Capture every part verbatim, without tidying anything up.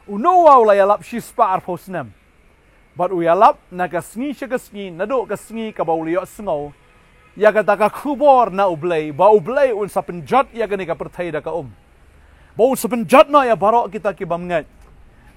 U Noah u la ïalap shispah arphew snem. Bad u ïalap na ka sngi sha ka sngi, naduh ka sngi kaba u la ïohsngew ïa kata ka khubor na U Blei, ba U Blei un sa pynjot ïa kane ka pyrthei da ka um. Ba un sa pynjot noh ïa baroh kita ki bym ngeit.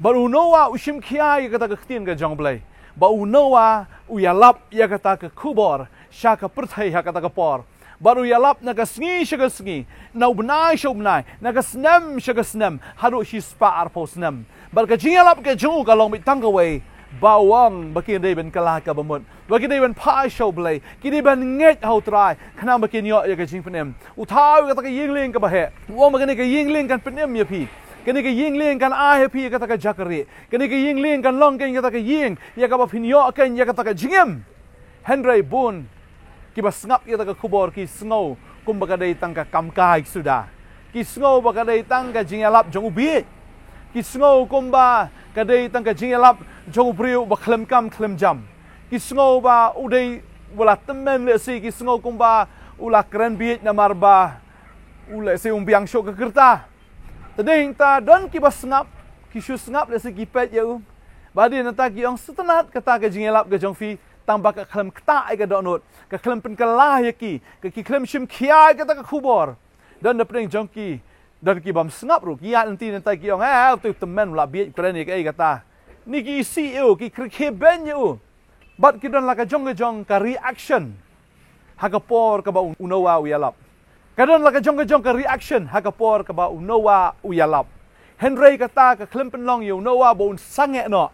Bad u Noah u shim khia ïa kata ka ktien ka jong U Blei. Ba u Noah u ïalap ïa kata ka khubor sha ka pyrthei ha kata ka por. Bad u ïalap na ka sngi sha ka sngi, na u bnai sha u bnai, na ka snem sha ka snem, haduh shispah arphew snem. Bad ka jingïalap ka jong u ka long beit tang kawei, ba u ong ba kin dei ban kylla ka bamut, ba kin dei ban phai sha U Blei, kin dei ban ngeit ha U Trai, khnang ba kin ïoh ïa ka jingpynim. U thaw ïa kata ka ïing lieng kaba heh, u ong ba kane ka ïing lieng kan pynim ïa phi. Kane ka ïing lieng kan ai ha phi ïa kata ka jaka rieh. Kane ka ïing lieng kan long kein kata ka ïing ïa kaba phin ïoh kein ïa kata ka jingim. Hynrei bun kiba sngap ïa kata ka khubor ki sngew kumba ka dei tang ka kam kai suda. Ki sngew ba ka dei tang ka jingïalap jong u bieit. Ki sngew kumba ka dei tang ka jingïalap jong u briew ba khlem kam khlem jam. Ki sngew ba u dei, u la tymmen lehse, ki sngew kumba u la kren bieit namar ba u lehse um biang shuh ka rta. Te dei hangta don kiba sngap, ki shu sngap lehse ki peit ïa u. Ba dei nangta ki ong, sngewtynnad kata ka jingïalap ka jong phi, tang ba ka khlem ktah ïa ka dohnud, ka khlem pynkylla ïa ki, ka ki khlem shim khia ïa kata ka khubor. Don na pdeng jong ki, don ki bym sngap ruh, ki ïaid lynti nangta ki ong, eh, uto u tymmen u la bieit, u kren ïa kaei kata. Ni ki isih ïa u, ki kyrkhu beiñ ïa u. Bad ki don la ka jong ka jong ka reaction ha ka por kaba u Noah u ïalap. Ka don la ka jong ka jong ka reaction ha ka por kaba u Noah u ïalap. Hynrei kata ka khlem pynlong ïa u Noah ba un sangeh noh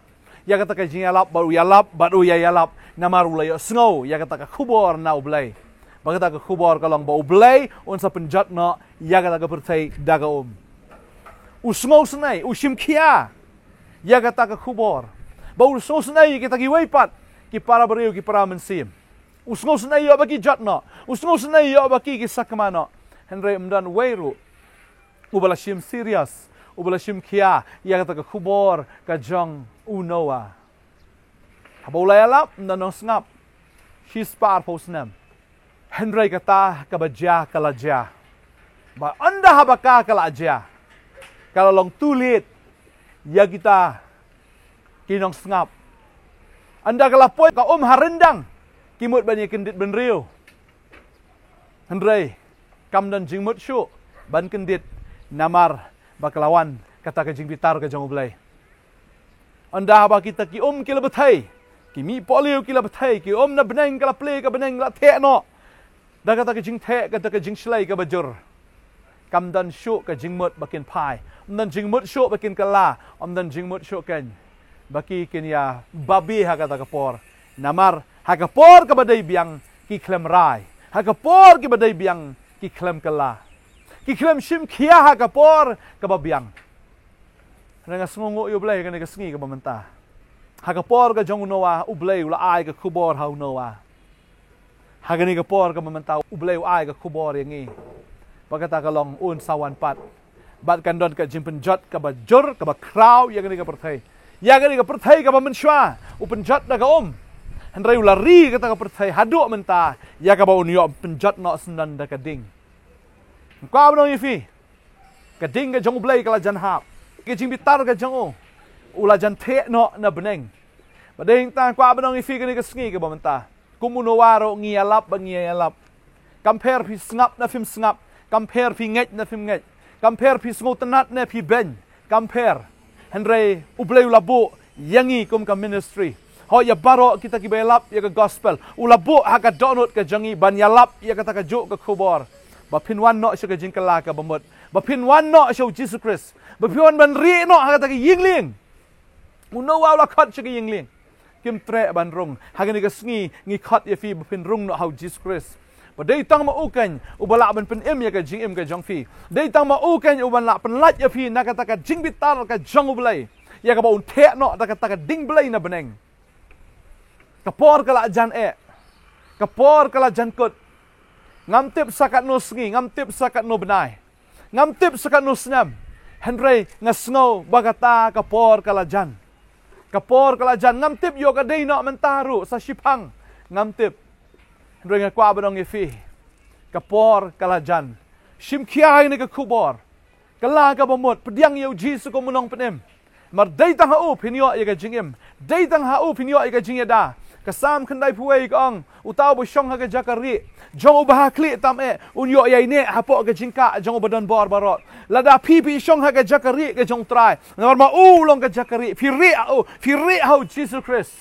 ïa kata ka jingïalap, bad u ïalap, bad u ïa ïalap, namar u la ïohsngew ïa kata ka khubor na U Blei. Ba kata ka khubor ka long ba U Blei un sa pynjot noh ïa kata ka pyrthei da ka um. U sngewsynei, u shim khia ïa kata ka khubor. Ba u sngewsynei ïa kita kiwei pat ki para briew, ki para mynsiem. U sngewsynei ïoh ba ki jot noh. U sngewsynei ïoh ba ki ki sakma noh. Hynrei ym don uwei ruh uba la shim serious, uba la shim khia ïa kata ka khubor ka jong u Noah. Haba u la ïalap, ym don nongsngap. Shispah arphew snem. Hynrei kata kaba jia ka la jia. Ba ynda haba ka ka la jia, ka la long too late ïa kita ki nongsngap. Ynda ka la poi ka um ha ryndang, ki mut ban ïa kyndit bynriew. Hynrei kam don jingmut shuh ban kyndit, namar ba ka la wan kata ka jingbitar ka jong U Blei. Ynda haba kita ki um ki la bthei, ki mih pohliew ki la bthei, ki um na bneng, ka la plie ka bneng, la theh noh da kata ka jingtheh, kata ka jingshlei kaba jur. Kam don shuh ka jingmut ba kin phai. Ym don jingmut shuh ba kin kylla. Ym don jingmut shuh kein ba ki kin ïa babe ha kata ka por. Namar ha ka por kaba dei biang ki khlem rai. Ha ka por kaba dei biang ki khlem kylla. Ki khlem shim khia ha ka por kaba biang. Hynrei nga sngewnguh ïa U Blei kane ka sngi kaba mynta. Ha ka por ka jong u Noah, U Blei u la ai ka khubor ha u Noah. Ha kane ka por kaba mynta U Blei u ai ka khubor ïa ngi. Ba kata ka long un sa wan pat. Bad kan don ka jingpynjot kaba jur, kaba khraw ïa kane ka pyrthei. Ïa kane ka pyrthei kaba mynshuwa u pynjot da ka um. Hynrei u la ri kata ka pyrthei haduh mynta ïa kaba un ïoh pynjot noh syndon da ka ding. Kwah ban ong ïa phi, ka ding ka jong U Blei ka la jan hap. Ka jingbitar ka jong u, u la jan theh noh na bneng. Bad dei hangta kwah ban ong ïa phi kane ka sngi kaba mynta, kum u Noah ruh ngi ïalap ba ngi ïalap. Kam pher phi sngap ne phim sngap, kam pher phi ngeit ne phim ngeit, kam pher phi sngewtynnad ne phi beiñ, kam pher. Hynrei U Blei u la buh ïa ngi kum ka ministry. Hooid, ïa baroh kita kiba ïalap ïa ka gospel, u la buh ha ka dohnud ka jong ngi ban ïalap ïa kata kajuh ka khubor. Ba phin wan noh sha ka jingkylla kaba mut. Ba phin wan noh sha u Jisu Khrist. Ba phin wan ban rieh noh ha kata ka ïing lieng. U Noah u la khot sha ka ïing lieng. Kim treh ban rung. Ha kane ka sngi ngi khot ïa phi ba phin rung noh ha u Jisu Khrist. Ba dei tang ma u kein uba lah ban pynim ïa ka jingim ka jong phi. Dei tang ma u kein uban lah pynlait ïa phi na kata ka jingbitar ka jong U Blei. Ïa kaba un theh noh da kata ka ding Blei na bneng. Ka por ka la jan eh. Ka por ka la jan kut. Ngam tip sa katno sngi, ngam tip sa katno bnai. Ngam tip sa katno snem. Hynrei nga sngew ba kata ka por ka la jan. Ka por ka la jan, ngam tip ïoh ka dei noh mynta ruh sa shiphang. Ngam tip. Hynrei nga kwah ban ong ïa phi, ka por ka la jan. Shim khia ïa kane ka khubor. Kylla kaba mut, pdiang ïa u Jisu kum u nongpynim. Namar dei tang ha u phin ïoh ïa ka jingim. Dei tang ha u phin ïoh ïa ka jingïada. Ka Salm khyndaiphew wei ka ong, uta uba shong ha ka jaka rieh jong u bahakhlieh tam eh, un ïoh ïai neh hapoh ka jingkah jong uba don bor baroh. Lada phi phi shong ha ka jaka rieh ka jong u Trai, namar ma u long ka jaka rieh, phi rieh ha u, phi rieh ha u Jisu Khrist.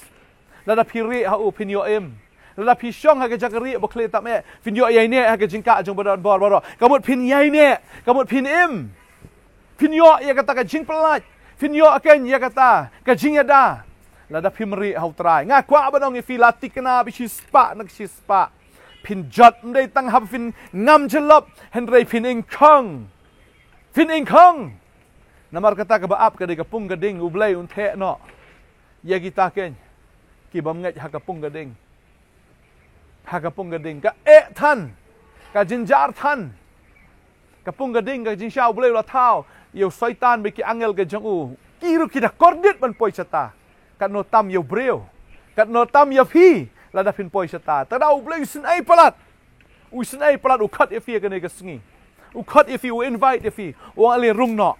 Lada phi rieh ha u phin ïoh im. Lada phi shong ha ka jaka rieh ba khlieh tam eh, phin ïoh ïai neh ha ka jingkah jong uba don bor baroh. Ka mut phin ïai neh, ka mut phin im. Phin ïoh ïa kata ka jingpyllait. Phin ïoh kein ïa kata ka jingïada. Lada phim rieh ha u Trai, nga kwah ban ong ïa phi, la thikna ba shispah na ka shispah, phin jot, ym dei tang haba phin ngam jyllop, hynrei phin ingkhong. Phin ingkhong. Namar kata kaba ap ka dei ka pung ka ding, U Blei un theh noh ïa kita kein ki bym ngeit ha ka pung ka ding. Ha ka pung ka ding, ka eh than, ka jynjar than. Ka pung ka ding, ka jingshisha U Blei u la thaw ïa u Soitan bad ki angel ka jong u. Ki ruh ki da kordit ban poi shata. Katno tam ïa u briew, katno tam ïa phi, lada phin poi shata. Te da U Blei u isynei palat. U isynei palat, u khot ïa phi ha kane ka sngi. U khot ïa phi, u invite ïa phi. U ong ale, rung noh.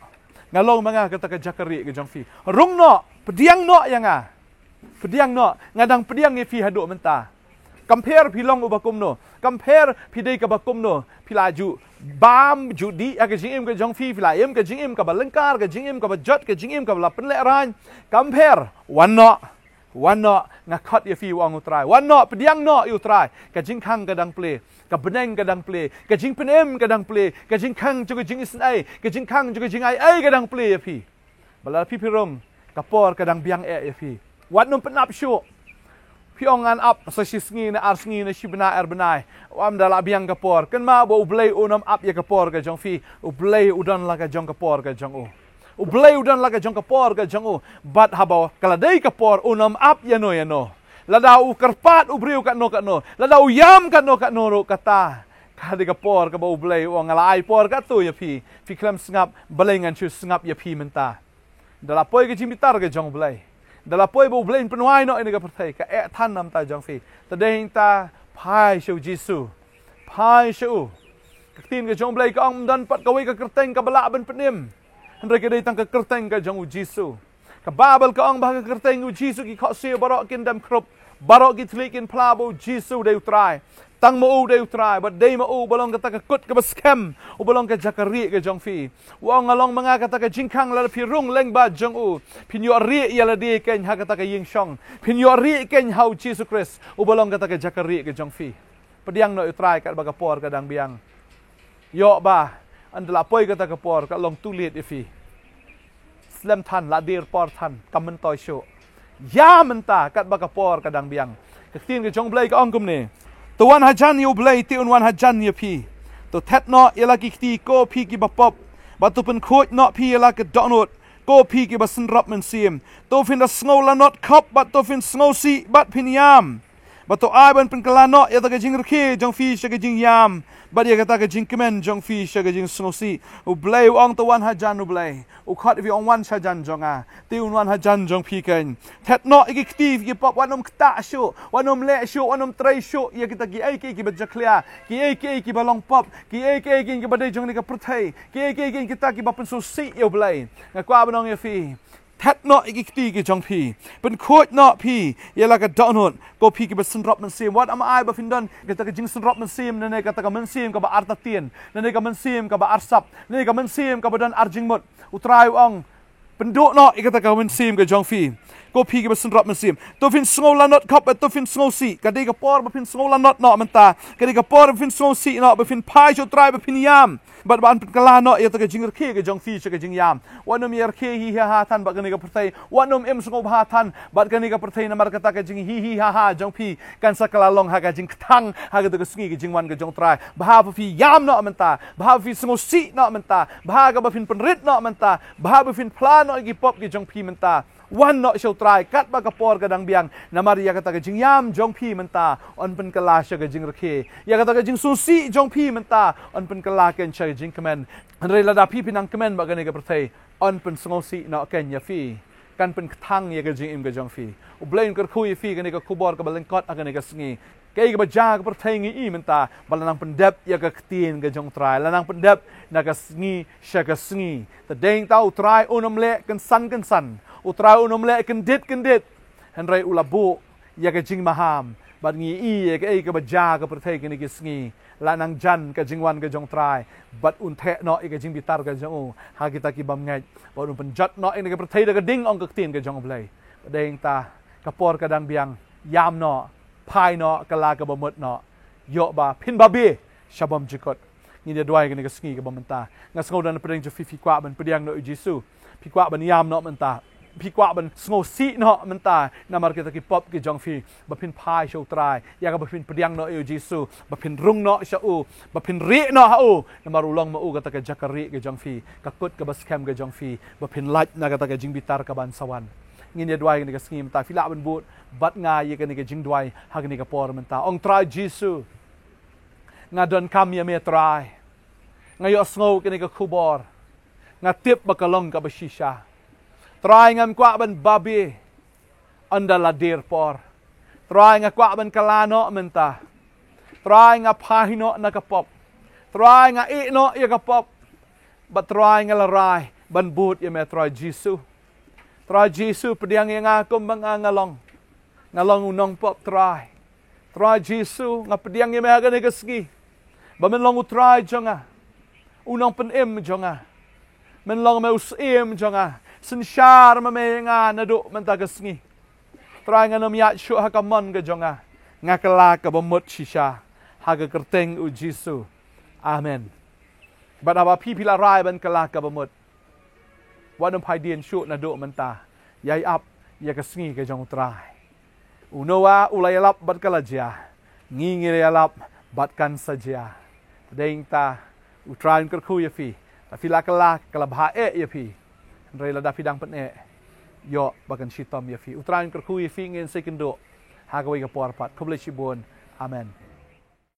Nga long ma nga ha kata ka jaka rieh ka jong phi. Rung noh, pdiang noh ïa nga. Pdiang noh, nga dang pdiang ïa phi haduh mynta. Kam pher phi long uba kumno, kam pher phi dei kaba kumno, phi la ju bam ju dih ha ka jingim ka jong phi, phi la im ka jingim kaba lyngkar, ka jingim kaba jot, ka jingim kaba la pynlehraiñ. Kam pher, wan noh. Wan noh, nga khot ïa phi, u ong u Trai. Wan noh, pdiang noh ïa u Trai. Ka jingkhang ka dang plie, ka bneng ka dang plie, ka jingpynim ka dang plie, ka jingkhang jong ka jingisynei, ka jingkhang jong ka jingai ei ka dang plie ïa phi. Ba lada phi phi rung, ka por ka dang biang eh ïa phi. Wat nym pynap shuh. Phi ong ngan ap sa shi sngi ne ar sngi ne shi bnai ar bnai, wat nym da lah biang ka por. Kynmaw ba U Blei un ym ap ïa ka por ka jong phi. U Blei u don la ka jong ka por ka jong u. U Blei u don la ka jong ka por ka jong u. Bad haba ka la dei ka por, un ym ap ïano ïano. Lada u kyrpad u briew katno katno, lada u ïam katno katno ruh, kata ka dei ka por kaba U Blei u ong nga la ai por katto ïa phi. Phi khlem sngap, balei ngan shu sngap ïa phi mynta? Da la poi ka jingbitar ka jong U Blei, da la poi ba U Blei un pynwai noh ïa kane ka pyrthei, ka eh than na bynta jong phi. Te dei hangta phai sha U Jisu. Phai sha u. Ka ktien ka jong U Blei ka ong, ym don pat kawei ka kyrteng kaba lah ban pynim, hynrei ka dei tang ka kyrteng ka jong U Jisu. Ka Baibl ka ong ba ha ka kyrteng U Jisu ki khohsiew baroh kin dem khrup, baroh ki thylliej kin phla ba U Jisu dei U Trai. Tang ma u dei U Trai, bad dei ma u ba long kata ka kut kaba skhem, uba long ka jaka rieh ka jong phi. U ong, nga long ma nga kata ka jingkhang, lada phi rung lyngba jong u, phin ïoh rieh ïa lade kein ha kata ka ïing shong. Phin ïoh rieh kein ha U Jisu Khrist, uba long kata ka jaka rieh ka jong phi. Pdiang noh ïa U Trai katba ka por ka dang biang. Ïoh ba ynda la poi kata ka por, ka long too late ïa phi. Slem than, la dier por than, kam myntoi shuh. Ïa mynta katba ka por ka dang biang. Ka ktien ka jong U Blei ka ong kumne: To wan hajan ïa U Blei, te un wan hajan ïa phi. To thet noh ïa la ki kti, ko phi kiba pop, bad to pynkhuid noh phi ïa la ka dohnud, ko phi kiba synrop mynsiem. To phin da sngew lanot khop, bad to phin sngewsih bad phin ïam. Bad to ai ban pynkylla noh ïa kata ka jingrkhie jong phi sha ka jingïam, bad ïa kata ka jingkmen jong phi sha ka jingsngewsih. U Blei u ong, to wan hajan U Blei. U khot ïa phi, ong, wan shajan jong nga, te un wan hajan jong phi kein. Thet noh ïa ki kti, ïa ki pop, wat nym ktah shuh, wat nym leh shuh, wat nym trei shuh ïa kita kiei kiei kiba jakhlia, kiei kiei kiba long pop, kiei kiei kiba dei jong kane ka pyrthei, kiei kiei kita kiba pynsngewsih ïa U Blei. Nga kwah ban ong ïa phi, thet noh ïa ki kti ki jong phi. Pynkhuid noh phi ïa la ka dohnud, ko phi kiba synrop mynsiem. Wat ym ai ba phin don kata ka jingsynrop mynsiem, lane kata ka mynsiem kaba artatien, lane ka mynsiem kaba arsap, lane ka mynsiem kaba don arjingmut. U Trai u ong, pynduh noh ïa kata ka mynsiem ka jong phi, ko phi kiba synrop mynsiem. To phin sngew lanot khop, to phin sngewsih. Ka dei ka por ba phin sngew lanot noh mynta. Ka dei ka por ba phin sngewsih noh, ba phin phai sha U Trai, ba phin ïam, bad ba un pynkylla noh ïa kata ka jingrkhie ka jong phi sha ka jingïam. Wat nym ïa rkhie hi hi ha ha than bad kane ka pyrthei. Wat nym im sngewbha than bad kane ka pyrthei, namar kata ka jinghi hi ha ha jong phi kan sa kylla long ha ka jingkthang ha kata ka sngi ka jingwan ka jong U Trai. Bha ba phi ïam noh mynta, bha ba phi sngewsih noh mynta, bha kaba phin pynrit noh mynta, bha ba phin phla noh ïa ki pop ki jong phi mynta. Wan noh sha U Trai katba ka por ka dang biang, namar ïa kata ka jingïam jong phi mynta yn pynkylla sha ka jingrkhie. Ïa kata ka jingsngewsih jong phi mynta yn pynkylla kein sha ka jingkmen. Hynrei lada phi phi nang kmen bad kane ka pyrthei, yn pynsngewsih noh kein ïa phi, kan pynkthang ïa ka jingim ka jong phi. U Blei un kyrkhu ïa phi kane ka khubor kaba lyngkot ha kane ka sngi. Kaei kaba jia ha ka pyrthei ngi i mynta, ba la nang pyndep ïa ka ktien ka jong u Trai, la nang pyndep na ka sngi sha ka sngi. Te dei nangta u Trai un ym leh kynsan kynsan, u Trai un ym leh kyndit kyndit. Hynrei u la buh ïa ka jingmaham, bad ngi i ïa kaei kaba jia ha ka pyrthei kine ki sngi. La nang jan ka jingwan ka jong u Trai, bad un theh noh ïa ka jingbitar ka jong u ha kita ki bymngeit, bad un pynjot noh ïa kane ka pyrthei da ka ding, ong ka ktien ka jong u Blei. Te dei nangta, ka por ka dang biang, ïam noh, phai noh, kylla kaba mut noh, ïoh ba phin babe sha bymjukut. Ngin ïa duwai kane ka sngi kaba mynta. Nga sngew da na pdeng jong phi, phi kwah ban pdiang noh ïa u Jisu, phi kwah ban ïam noh mynta, phi kwah ban sngewsih noh mynta namar kita ki pop ki jong phi, ba phin phai sha u Trai, ïa kaba phin pdiang noh ïa u Jisu, ba phin rung noh sha u, ba phin rieh noh ha u, namar u long ma u kata ka jaka rieh ka jong phi, ka kut kaba skhem ka jong phi, ba phin lait na kata ka jingbitar kaban sa wan. Ngin ïa duwai kane ka sngi mynta. Phi lah ban bud bad nga ïa kane ka jingduwai ha kane ka por mynta. Ong, Trai Jisu, nga donkam ïa me Trai. Nga ïohsngew kane ka khubor, nga tip ba ka long kaba shisha. Trai, ngam kwah ban babe ynda la dier por. Trai, nga kwah ban kylla noh mynta. Trai, nga phai noh na ka pop. Trai, nga ïeh noh ïa ka pop. Bad Trai, nga la rai ban bud ïa me Trai Jisu. Trai Jisu, pdiang ïa nga kumba nga nga long. Nga long u nongpop Trai. Trai Jisu, nga pdiang ïa me ha kane ka sngi, ba men long u Trai jong nga, u nongpynim jong nga. Men long me u Syiem jong nga. Synshar ma me ïa nga naduh mynta ka sngi. Trai, ngan ym ïaid shuh ha ka mon ka jong nga. Nga kylla kaba mut shisha ha ka kyrteng u Jisu. Amen. Bad haba phi phi la rai ban kylla kaba mut, wat nym phai dien shuh naduh mynta. Ïai ap ïa ka sngi ka jong u Trai. U Noah u la ïalap bad ka la jia. Ngi ngi la ïalap bad kan sa jia. Te dei nangta, u Trai un kyrkhu ïa phi. Lada phi la kylla, ka la bha eh ïa phi. Hynrei lada phi dang pyneh, ïoh ba kan shitom ïa phi. U Trai un kyrkhu ïa phi, ngin sa ïakynduh ha kawei ka por pat. Khublei shibun. Amen.